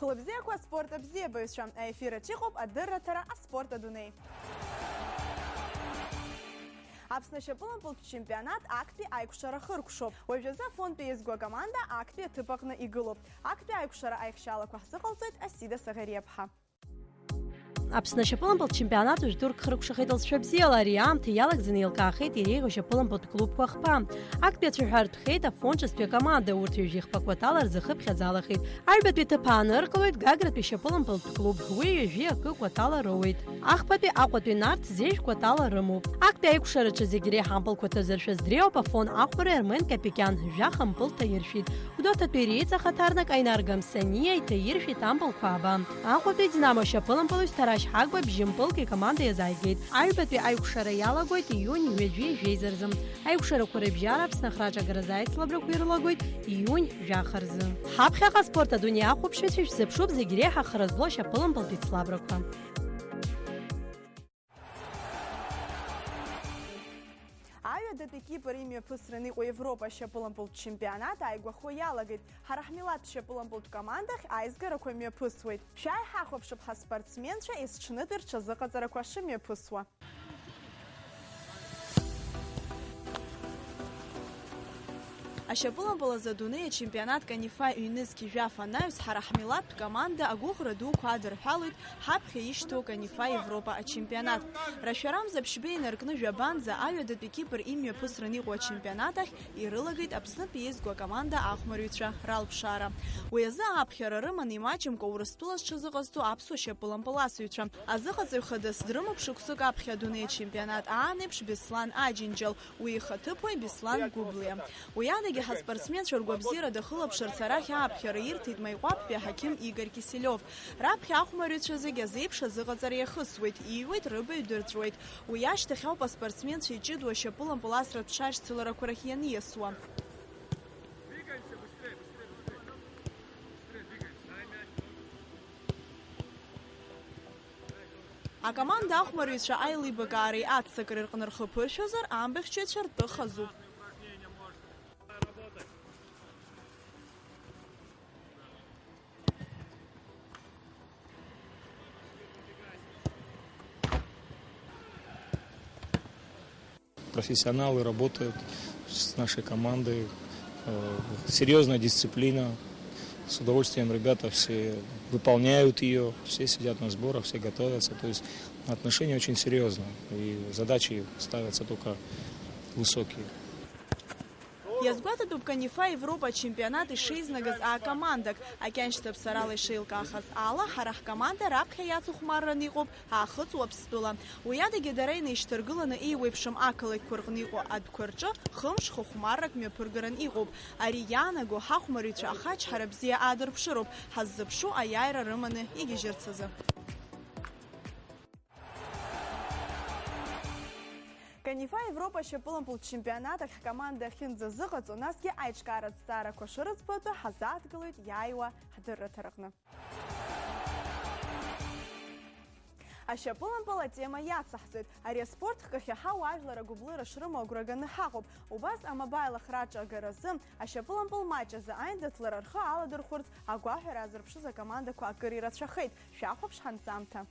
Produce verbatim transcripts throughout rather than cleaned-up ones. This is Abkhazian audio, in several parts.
Лыбзиақәа аспорт абзиабаҩцәа, аефир аҿы иҟоуп адырраҭара аспорт адунеи. Аԥсны ашьапылампылтә чемпионат актәи аиқәшара хыркәшоуп. Уажәазы Афонтәи иазго акоманда актәи аҭыԥ аҟны игылоуп. Актәи аиқәшара аихшьалақәа ҳзыҟалҵоит Асида Саӷариаԥҳа. Аԥсны ашьапылампылтә чемпионат уажәтәы рхыркәшахеит алҵшәа бзиала. Ари аамҭа иалагӡаны еилкаахеит иреиӷьу ашьапылампылтә клубқәа хԥа. Актәи ацәаҳәа ртәхеит Афон ҿыцтәи акоманда, урҭ ҩажәи хԥа кәатала рзы хыԥхьаӡа алахеит. Аҩбатәи аҭыԥ ааныркылоит Гагратәи ашьапылампылтә клуб, уи ҩажәи акы кәатала роуеит. Ахԥатәи Аҟәатәи Нарҭ зежә кәатала рымоуп. Актәи аиқәшараҿы зегь реиҳа ампылқәа ҭазыршәаз дреиуоуп Афон аҟәареи Армен Капикиан жәаха мпыл ҭаиршәит. Гәдоуҭатәи Риҵа хаҭарнак Аинар Гамсаниа иҭаиршәит ампылқәа ааба. Аҟәатәи Динамо ашьапылампылаҩ Ҭарашь Ҳагба бжьы мпылк икоманда иазааигеит. Аҩбатәи аиқәшара иалагоит ииунь ҩажәи жәеиза рзы. Аиқәшарақәа рыбжьара Аԥсны ахраҿагаразы аицлабрақәа ирылагоит ииунь жәаха рзы. Ҳаԥхьаҟа аспорт адунеи ахәаԥшыҩцәа шәзыԥшуп зегь реиҳа хара злоу ашьапылампылтә еицлабрақәа. Аҩадатәи Кипр имҩаԥысран иҟоу Европа ашьапылампылтә чемпионат ааигәахо иалагеит. Ҳара ҳмилаҭ шьапылампылтә командахь аизгарақәа мҩаԥысуеит. Шәааи ҳахәаԥшып ҳаспортсменцәа есҽнытәи рҽазыҟаҵарақәа шымҩаԥысуа. Ашьапылампыл азы адунеи ачемпионат Канифа ҩнызқь жәаф анаҩс, ҳара ҳмилаҭтә команда агәыӷра дуқәа адырҳәалоит ҳаԥхьа ишьҭоу Канифа Европа ачемпионат. Рашәарамза ԥшьба инаркны жәабанӡа аҩадатәи Кипр имҩаԥысран иҟоу ачемпионат ахь ирылагеит Аԥснытәи еизго акоманда ахәмарҩцәа ралԥшаара. Уи азы ааԥхьара рыманы имаҷымкәа Урыстәыла зҽазыҟазҵо аԥсуа шьапылампыласыҩцәа. Азыҟаҵаҩ хадас дрымоуп шықәсык аԥхьа адунеи ачемпионат аан еиԥш Беслан Аџьынџьал, уи ихаҭыԥуаҩ Беслан Гәыблиа. Уи адагьы ҳаспортсменцәа ргәабзиара дахылаԥшырц арахь ааԥхьара ирҭеит Маиҟәаԥтәи аҳақьым Игорь Киселев. Раԥхьа ахәмарҩцәа зегь азеиԥш азыҟаҵара иахысуеит, ииуеит, рыбаҩ дырҵәуеит. Уи ашьҭахь ауп аспортсменцәа иҷыдоу ашьапылампыл асратә ҽашьцыларақәа рахь ианиасуа. Акоманда ахәмарҩцәа аилибакаареи аццакреи рҟны рхы ԥыршәозар, амбахьчаҩцәа ртәы хазуп. Профессионалы работают с нашей командой. Э, серьёзная дисциплина. С удовольствием ребята все выполняют её, все сидят на сборах, все готовятся. То есть отношения очень серьёзные, и задачи ставятся только высокие. Иазгәаҭатәуп Канифа Европа ачемпионат ишеизнагаз акомандак, акьаншьҭаԥсарала ишеилкаахаз ала, ҳара ҳкоманда раԥхьа иацыхәмарран иҟоуп Аахыҵ Уаԥстәыла. Уи адагьы дара инеишьҭаргыланы еиуеиԥшым ақалақьқәа рҟны иҟоу адәқәа рҿы хымш хыхәмаррак мҩаԥыргаран иҟоуп. Ари иаанаго ҳахәмарҩцәа ахачҳара бзиа аадырԥшыроуп, ҳаззыԥшу аиааира рыманы игьежьырц азы. Канифа Европа ашьапылампылтә чемпионат ахь ҳкоманда ахьынӡазыҟаҵо, насгьы аиҿкааратә зҵаарақәа шырыӡбатәу ҳазааҭгылоит иааиуа ҳдырраҭараҟны. Ашьапылампыл атема иацаҳҵоит. Ари аспорт хкахьы ҳауаажәлар агәыблыра шрымоу агәра ганы ҳаҟоуп. Убас амобаил ахраҿы агаразы, ашьапылампыл матч азы аиндаҭлара рхы аладырхәырц агәаҳәара аазырԥшыз акомандақәа акыр ирацәахеит. Шәахәаԥш ҳанҵамҭа.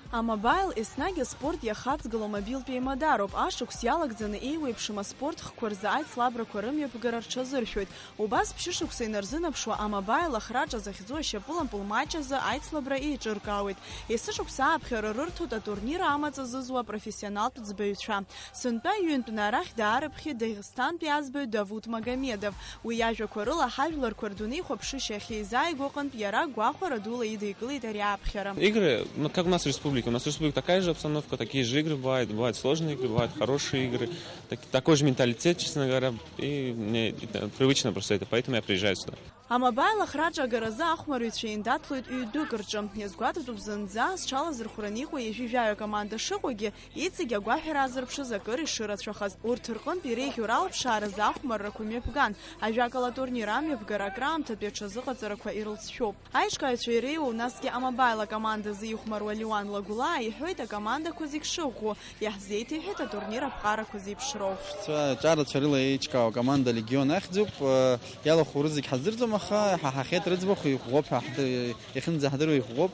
Амобаил еснагь аспорт иахаҵгыло мобилтә еимадароуп. Ашықәс иалагӡаны еиуеиԥшым аспорт хкқәа рзы аицлабрақәа рымҩаԥгара рҽазыршәоит. Убас ԥшьышықәса инарзынаԥшуа амобаил ахраҿа захьӡу ашьапылампыл матч азы аицлабра еиҿыркаауеит. Есышықәса ааԥхьара рырҭоит атурнир амаҵ азызуа апрофессионалтә ӡбаҩцәа. Сынтәа ҩынтәны арахь даарыԥхьеит Дагестантәи аӡбаҩ Давуд Магомедов. Уи иажәақәа рыла, ҳажәларқәа рдунеихәаԥшышьа ахьеизааигәо аҟынтә иара гәахәара дула идикылеит ари ааԥхьара. Игры, ну, как у нас в республике. У нас в республике такая же обстановка, такие же игры бывают, бывают сложные игры, бывают хорошие игры. Так- такой же менталитет, честно говоря, и мне это привычно просто это, поэтому я приезжаю сюда. Амобаил ахраҿы агаразы ахәмарыҩцәа еиндаҭлоит ҩ-дәык рҿы. Иазгәаҭатәуп зынӡа зҽалазырхәраны иҟоу ҩажәи жәаҩа команда шыҟоугьы, иҵегь агәаҳәара аазырԥшыз акыр ишырацәахаз. Урҭ рҟынтә иреиӷьу ралԥшааразы ахәмаррақәа мҩаԥган, ажәакала, атурнир амҩаԥгара акраамҭатәи аҽазыҟаҵарақәа ирылҵшәоуп. Аиҿкааҩцәа иреиуоу, насгьы амобаил акомандазы ихәмаруа Леуан Лагәлаа иҳәоит акомандақәа зегь шыӷәӷәоу, иаҳзеиҭеиҳәеит атурнир аԥҟарақәа зеиԥшроу. Ҵәа-, ҿарацәа рыла еиҿкаау акоманда Легион ахьӡуп. Э, иалахәу рызегь ҳаздырӡом, аха иҳаҳахьеит рыӡбахә, иӷәӷәоуп ҳәа ҳдыр-, иахьынӡаҳдыруа иӷәӷәоуп.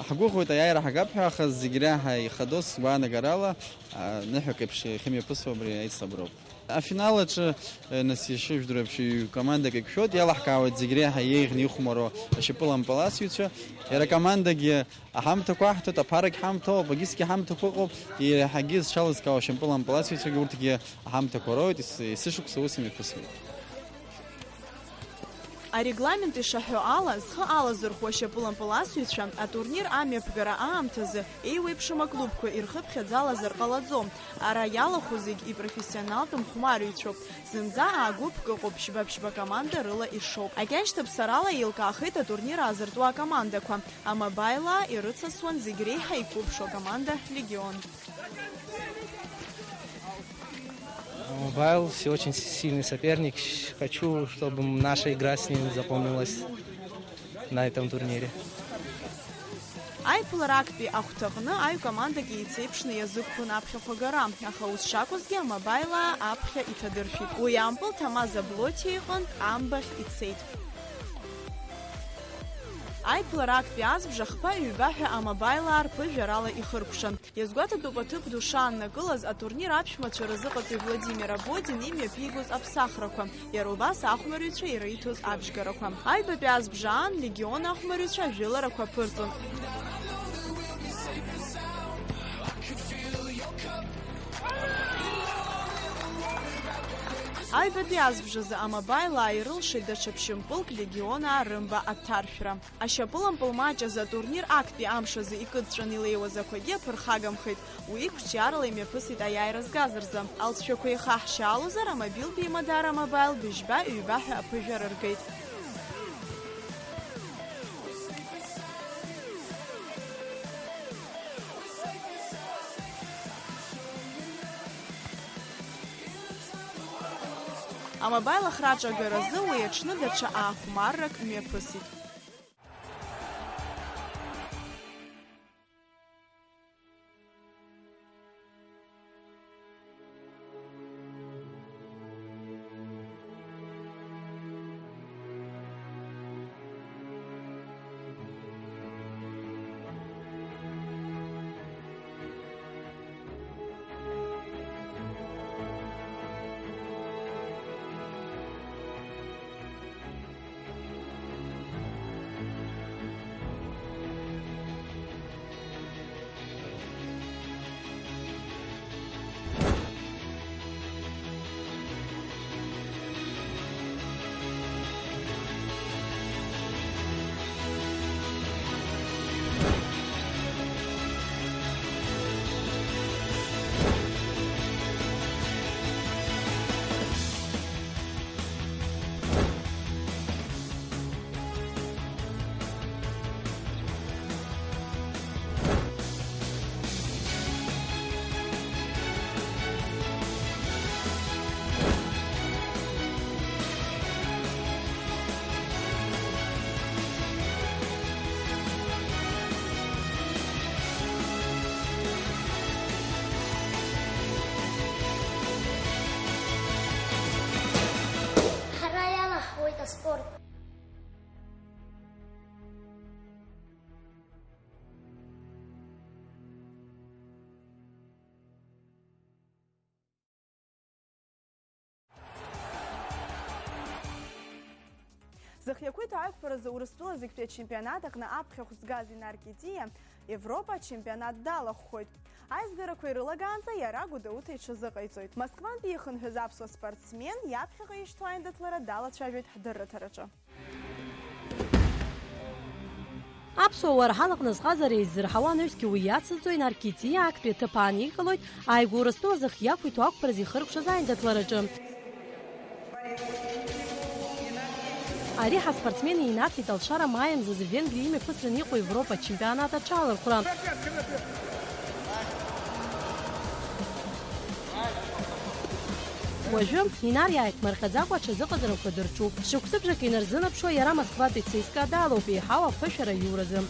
Ҳгәыӷуеит аиааира ҳагап ҳәа, аха зегь реиҳа ихадоу сгәаанагарала, а, ныҳәак еиԥш иахьымҩаԥысуа абри аицлаброуп. Афинал аҿы, э, нас, ишыжәдыруа еиԥш, ҩ-командак еиқәшәоит, иалаҳкаауеит зегь реиҳа иеиӷьны ихәмаруа ашьапылампыласҩцәа. Иара акомандагьы аҳамҭақәа аҳҭоит, аԥарагь ҳамҭоуп, агьысгьы ҳамҭақәа ыҟоуп, еиҳагьы зҽалызкаауа ашьапылампыласҩцәагьы урҭгьы аҳамҭақәа роуеит, ес-, есышықәса ус имҩаԥысуеит. Арегламент ишаҳәо ала, зхы алазырхәуа ашьапылампыласҩцәа атурнир амҩаԥгара аамҭазы еиуеиԥшым аклубқәа ирхыԥхьаӡалазар ҟалаӡом. Ара иалахәу зегь ипрофессионалтә мхәмарыҩцәоуп. Зынӡа аагәыԥк ыҟоуп, ԥшьба-ԥшьба команда рыла ишоуп. Акьаншьҭаԥсарала еилкаахеит атурнир аазыртуа акомандақәа. Амобаилаа ирыцасуан зегь реиҳа иқәыԥшу акоманда Легион. Мобайл все очень сильный соперник. Хочу, чтобы наша игра с ним запомнилась на этом турнире. Аиԥылара актәи ахәҭаҟны аҩ командак еицеиԥшны иазықәԥон аԥхьахә агара, аха ус шакәызгьы амобаилаа аԥхьа иҭадыршәит. Уи ампыл Ҭамаз Аблотиа иҟынтә амбахь ицеит. Аиԥылара актәи азбжа хԥа-ҩба ҳәа амобаилаа рԥыжәарала ихыркәшан. Иазгәаҭатәуп аҭыԥ ду шааннакылаз атурнир аԥшәмацәа рзыҟаҵаҩ Владимир Абодин имҩаԥигоз аԥсахрақәа, иара убас ахәмарыҩцәа ириҭоз абжьгарақәа. Аҩбатәи азбжа аан Легион ахәмарыҩцәа ажәыларақәа ԥырҵон. Аҩбатәи азбжазы амобаилаа ирылшеит даҽа ԥшьымпылк Легионаа рымба аҭаршәра. Ашьапылампыл маҷ азы атурнир актәи амш азы икыдҵәан илеиуаз ақәагьы аԥырхагамхеит. Уи қәҿиарала имҩаԥысит аиааира згаз рзы. Алҵшәақәа еихаҳшьаалозар, амобилтә еимадара амобаил быжьба-ҩба ҳәа аԥыжәара ргеит. Амобаил ахраҿы агаразы уи аҽны даҽа аахәмаррак мҩаԥысит. Ҳара иалаҳхуеит аспорт. Зхы иақәиҭу аиқәԥаразы Урыстәыла зегьтәи ачемпионат аҟны аԥхьахә згаз Инар Китиа Европа ачемпионат далахәхоит. Аизгарақәа ирылагаанӡа иара Гәдоуҭа иҽазыҟаиҵоит. Москвантәи ихынҳәыз аԥсуа спортсмен иаԥхьаҟа ишьҭоу аиндаҭлара далацәажәоит ҳдырраҭараҿы. Аԥсуа уаа рҳалаҟны зҟазара еиззырҳауа анаҩсгьы уи иацызҵо Инар Китиа актәи аҭыԥ аан иҟалоит ааигәа Урыстәыла зхы иақәиҭу ақәԥаразы ихыркәшаз аиндаҭлараҿы. Ари ҳаспортсмен инаҭеит алшара маи мзазы Венгриа имҩаԥысран иҟоу Европа ачемпионат аҽалархәра. Уажәы, Инар иааиԥмырҟьаӡакәа аҽазыҟаҵарақәа дырҿуп. Шықәсыбжак инарзынаԥшуа иара Москватәи ЦСКА далоуп, еиҳау аԥышәара аиуразы.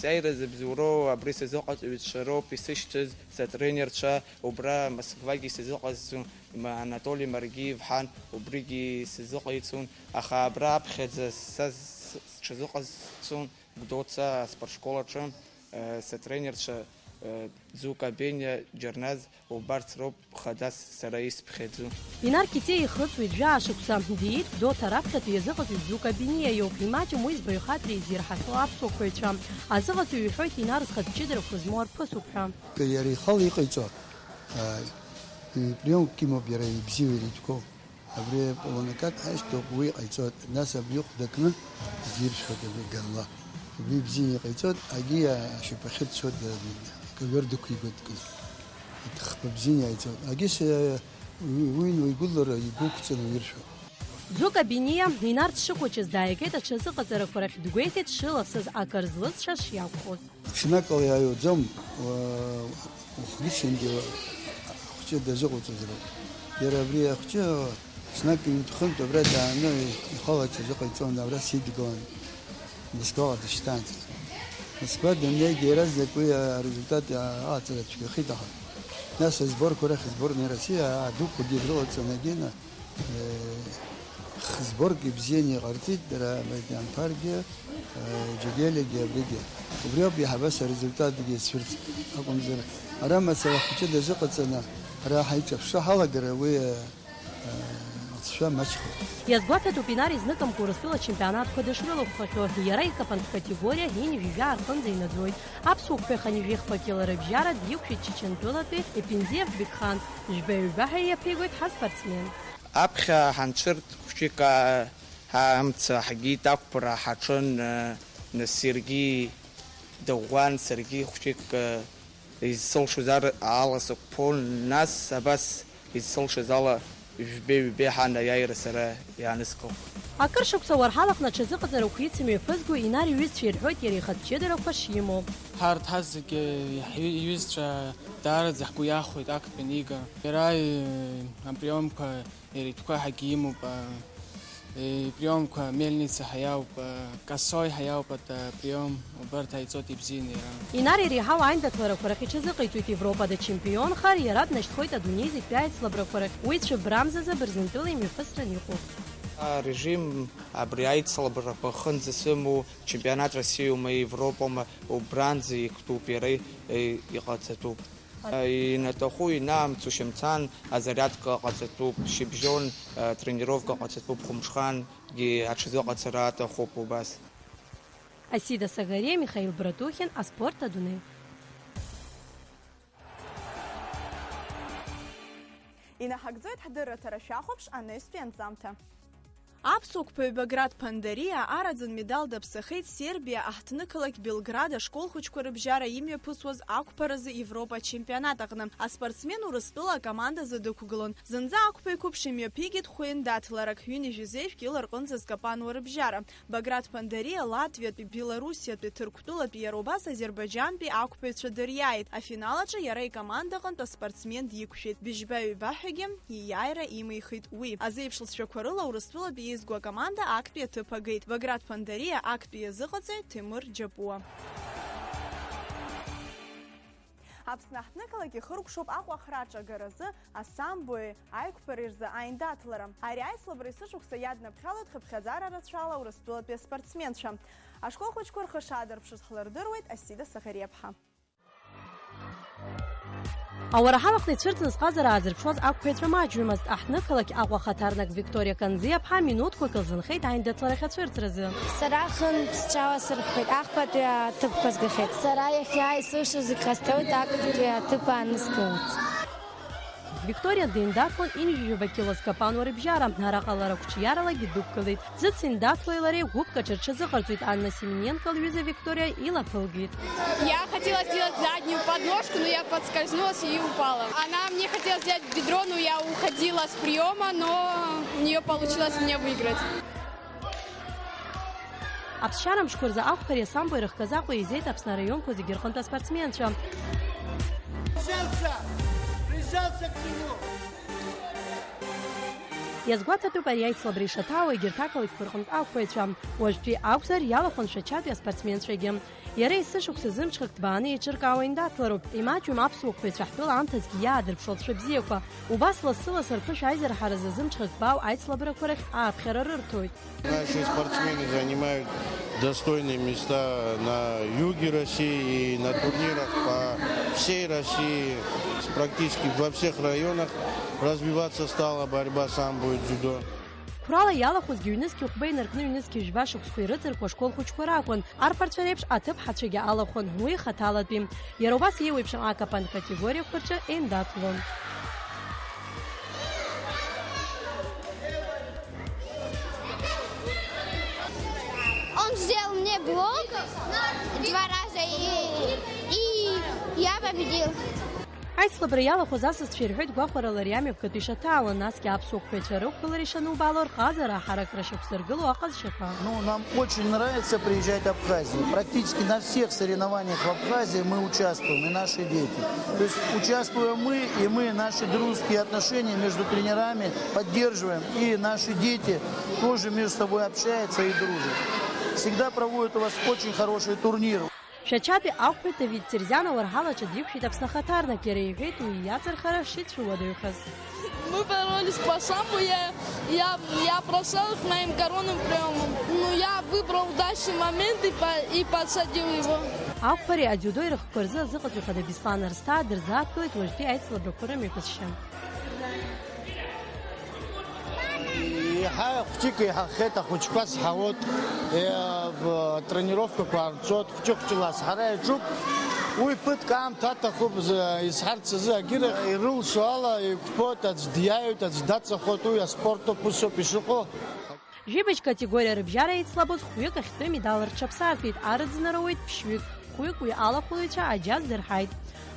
Сааира зыбзоуроу абри сазыҟаҵаҩцәа роуп исышьҭыз, сатренерцәа, убра Москвагьы сазыҟазҵон, ма-, Анатоли Маргиев ҳан, убригьы сазыҟаиҵон, аха абра аԥхьаӡа са с-, сҽазыҟазҵон Гәдоуца аспортшкол аҿы, э, сатренерцәа, э, Ӡука Бениа, Џьарназ, убарҭ роуп хадас сара исԥхьаӡо. Инар Китиа ихыҵуеит жәаа шықәса, диит Гәдоуҭа раԥхьатәи иазыҟаҵаҩ Ӡука Бениа иоуп, имаҷым уи збаҩхатәра изирҳахьоу аԥсуа қәаҩцәа. Азыҟаҵаҩ иҳәоит Инар зхатә ҷыдарақәа змоу арԥысуп ҳәа. Иара ихала иҟаиҵо, а, приемк имоуп иара ибзиоу, иара итәқәоу. Абри полонакат ашьҭоуп, уи ҟаиҵоит. Нас абри ихәда кны диршәуеит абри ганла. Убри бзианы иҟаиҵоит, агьи ашьапахьы дцоит, дара, ковер дықәигоит кны. Хԥа бзианы иааиҵоит. Агьыс, э, уи, уи уигәыдлара игәықәҵаны уиршәуп. Ӡука Бениа, Инар дшыхәыҷыз дааигеит аҽазыҟаҵарақәа рахь, дгәеиҭеит дшыласыз, акыр злызшаз шиакәхоз. Ҽнакала иааиуаӡом, уа-, ухгьы-сынгьы ахәҷы дазыҟоуҵозароуп. Иара абри ахәҷы ҽнак ҩынтә-хынтә абра дааны ихала ҽазыҟаиҵон, абра сидгылан, Москваҟа дышьҭаанӡа. Москва даннеигьы иаразнак уи арезультат аҟаҵара цәгьахеит, аха нас асборқәа рахь, сборная России, адуқәагьы дрылаҵаны, Гена, Сборк ибзианы иҟарҵеит дара, Мариан Ԥаргьы, Џьегелиагьы, абригьы. Убри ауп иаҳа абас арезультатгьы цәырҵ акәымзар, ара мацара ҳхәыҷы дазыҟаҵаны, ара ҳаиҿаԥшра ҳалагар, уи, э, аҵшәа маҷхоит. Иазгәаҭатәуп, Инар изныкымкәа Урыстәыла ачемпионатқәа дышрылахәхахьоу, иара икапантә категориа ҩажәа рҟынӡа инаӡоит. Аԥсуа қәеи хынҩажәи хԥа килограмм рыбжьара диқәшәеит Чачантәылатәи Епиндиев Бекхан. Жәбаҩ-ҩбаҳәа иаԥигоит ҳаспортсмен. Аԥхьа ҳанцәырҵ хәҷык, а, ҳа-, амца ҳгеит, ақәԥара ҳаҿын, а, нас иаргьы дыӷәӷәан, саргьы хәҷык, а, изсылшоз ар-, ала сықәԥон, нас абас изсылшаз ала жәбеи-ҩбеи ҳан аиааира сара иааныскылт. Акыр шықәса уарҳалаҟны аҽазыҟаҵарақәа ицымҩаԥызго Инар иҩызцәа ирҳәоит иара ихатә ҷыдарақәа шимоу. Ҳарҭ ҳазегьы иаҳ-, иҩызцәа даараӡа ҳгәы иахәеит актәи анига. Иара, э, априомқәа иара итәқәа ҳагьимоуп, а, э, иприомқәа мельница ҳәа иауп, а, косой ҳәа иауп, а, априом, убарҭ ааиҵоит ибзианы иара. Инар иреиҳау аиндаҭларақәа рахь иҽазыҟаиҵоит Европа дачемпионхар, иара днашьҭхоит адунеи зегьтәи аицлабрақәа рахь. Уи цәыббра мзазы Бырзентәыла имҩаԥысран иҟоуп. Арежим абри аицлабрақәа хынӡа сымоу, чемпионат Россиоума, Европоума, убранӡа иктәуп, иара, э, иҟаҵатәуп. Инаҭаху инаамҭоу шьамҭан азариадка ҟаҵатәуп, шьыбжьон, э, тренировка ҟаҵатәуп, хәымҽхангьы аҽазыҟаҵара аҭахуп убас. Асида Сагариа, Михаил Братухин, аспорт адунеи. Инаҳагӡоит ҳдырраҭара, шәахәаԥш анестәи анҵамҭа. Аԥсуа қәԥаҩ Баграт Ԥандариа араӡын медал даԥсахеит Сербиа аҳҭнықалақь Белград ашкол хәыҷқәа рыбжьара имҩаԥысуаз ақәԥаразы Европа ачемпионат аҟны. Аспортсмен Урыстәыла акомандазы дықәгылон. Зынӡа ақәԥаҩ қәыԥш имҩаԥигеит хәы-иандаҭларак, ҩынҩажәи жәеиза кьыла рҟынӡа зкапануа рыбжьара. Баграт Ԥандариа Латвиатәи, Белоруссиатәи, Ҭырқәтәылатәи, иара убас Азербаиџьантәи ақәԥаҩцәа дыриааит. Афинал аҿы иара икомандаҟынтә аспортсмен диқәшәеит. Быжьба-ҩбаҳәагьы ииааира имихит уи. Азеиԥш лҵшәақәа рыла Урыстәылатәи еизго акоманда актәи аҭыԥ агеит. Баграт Ԥандариа актәи иазыҟаҵаҩ Ҭемыр Џьапуа. Аԥсны аҳҭнықалақь ихыркәшоуп Аҟәа ахра аҿагаразы асамбои аиқәԥареи рзы аиндаҭлара. Ари аицлабра есышықәса иаднаԥхьалоит хыԥхьаӡара рацәала Урыстәылатәи аспортсменцәа. Ашкол хәыҷқәа рхы шаадырԥшыз ҳлырдыруеит Асида Саӷариаԥҳа. Ауарҳалаҟны ицәырҵны зҟазара аазырԥшуаз ақәԥаҩцәа маҷҩымызт. Аҳҭнықалақь Аҟәа ахаҭарнак Викториа Канӡиаԥҳа минуҭқәак лзынхеит аиндаҭларахь ацәырҵразы. Сара хынтә сҽаласырхәит, ахԥатәи аҭыԥқәа згахьеит. Сара иахьа исылшо зегь ҟасҵоит, актәи аҭыԥ ааныскыларц. Викториа деиндаҭлон ҩынҩажәи жәаба кило зкапануа рыбжьара, араҟа лара қәҿиаралагьы дықәгылеит. Зыциндаҭлои лареи гәыԥк аҿы рҽазыҟарҵоит, Анна Семененко лҩыза Викториа илаԥылгеит. Я хотела сделать заднюю подножку, но я подскользнулась и упала. Она мне хотела сделать бедро, но я уходила с приёма, но у неё получилось меня выиграть. Аԥсшьара мшқәа рзы ахәԥареи асамбои рыхказ Аҟәа еизеит Аԥсны араионқәа зегьы рҟынтә аспортсменцәа. Прижался! Прижался к нему! Иазгәаҭатәуп ари аицлабра ишаҭаауа егьырҭ ақалақьқәа рҟынтә ақәԥаҩцәа. Уажәтәи акәзар, иалахәын Шәачатәи аспортсменцәагьы. Иара есышықәса зымҽхак ҭбааны еиҿыркаауа индаҭлароуп. Имаҷҩым аԥсуа қәԥаҩцәа ҳтәыла аамҭазгьы иаадырԥшуа лҵшәа бзиақәа. Убас лассы-лассы рԥышәа аизырҳаразы зымҽхак ҭбаау аицлабрақәа рахь ааԥхьара рырҭоит. Наши спортсмены занимают достойные места на юге России и на турнирах по всей России. Практически во всех районах развиваться стала борьба самбо и дзюдо. Қәрала иалахәызгьы ҩнызқь хәба инаркны ҩнызқь жәба шықәсқәа ирыҵаркуа ашкол хәыҷқәа ракәын. Арԥарцәа реиԥш аҭыԥҳацәагьы алахәын, уи хаҭалатәи. Иара убас еиуеиԥшым акапан категориақәа рҿы еиндаҭлон. Он сделал мне блок два раза, и, и я победил. Аицлабра иалахәыз асасцәа ирҳәоит гәахәарала ари амҩаԥгатә ишаҭаауа, насгьы аԥсуа қәԥаҩцәа рықәгылара ишанубаало рҟазара аҳаракра шьақәзыргыло аҟазшьақәа. Ну, нам очень нравится приезжать в Абхазию. Практически на всех соревнованиях в Абхазии мы участвуем, и наши дети. То есть участвуем мы, и мы наши дружеские отношения между тренерами поддерживаем, и наши дети тоже между собой общаются и дружат. Всегда проводят у вас очень хорошие турниры. Шәачатәи ахәԥаҩ Давид Терзиан ауарҳалаҿы диқәшәеит Аԥсны ахаҭарнак, иара иҳәеит уи иаҵырхара шицәуадаҩхаз. Мы боролись по самбо, я, я, я прошел их моим коронным приёмом. Ну, я выбрал удачный момент и по-, и подсадил его. Ахәԥареи адиудои рыхқәа рзы азыҟаҵаҩ хада Беслан Арсҭаа дырзааҭгылеит уажәтәи аицлабрақәа рымҩаԥысшьа. Еиҳа хәҷык еиҳахеит, ахәыҷқәа зҳауоит, е-, б-, атренировкақәа аарҵоит, хәҷы-хәҷыла азҳара иаҿуп. Уи ԥыҭк аамҭа аҭахуп, з-, изҳарц азы агьырахь. Ирылшо ала еиқәԥоит, аӡә диааҩуеит, аӡә даҵахоит, уи аспорт ауп, усоуп ишыҟоу. Жәибжь категориа рыбжьара еицлабоз хәҩык ахьтәы медал рҽаԥсаатәит, арыӡынара уеит ԥшьҩык, хәҩык уи алахәылаҩцәа аџьа здырҳаит.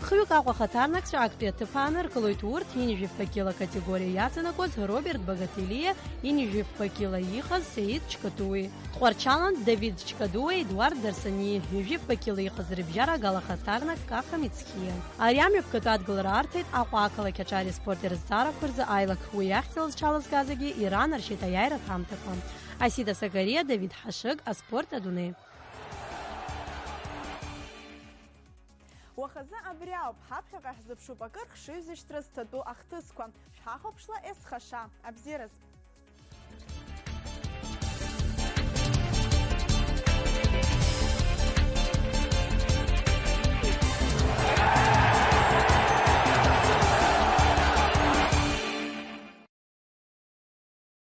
Хҩык Аҟәа ахаҭарнакцәа актәи аҭыԥ ааныркылоит, урҭ ҩынҩажәи жәафба кила акатегориа иаҵанакуаз Роберт Багателиа, ҩынҩажәи жәафба кила иҟаз Сеид Чкатуи, Тҟәарчалантә Давид Чкадуа, Едуард Дарсаниа, ҩажәи жәафба кила иҟаз рыбжьара агала ахаҭарнак Каха Мицхиа. Ари амҩаԥгатәы адгылара арҭеит Аҟәа ақалақь аҿари аспорти рызҵаарақәа рзы аилак, уи ахьӡала зҽалызгазгьы иранаршьеит аиааира аҭамҭақәа. Асида Сакариа, Давид Ҳашыг, Аспорт адунеи. Уахазы абри ауп, ҳаԥхьаҟа ҳзыԥшуп акыр хшыҩзышьҭра зҭатәу ахҭысқәа. Шәҳахәаԥшла есхаша, абзиараз!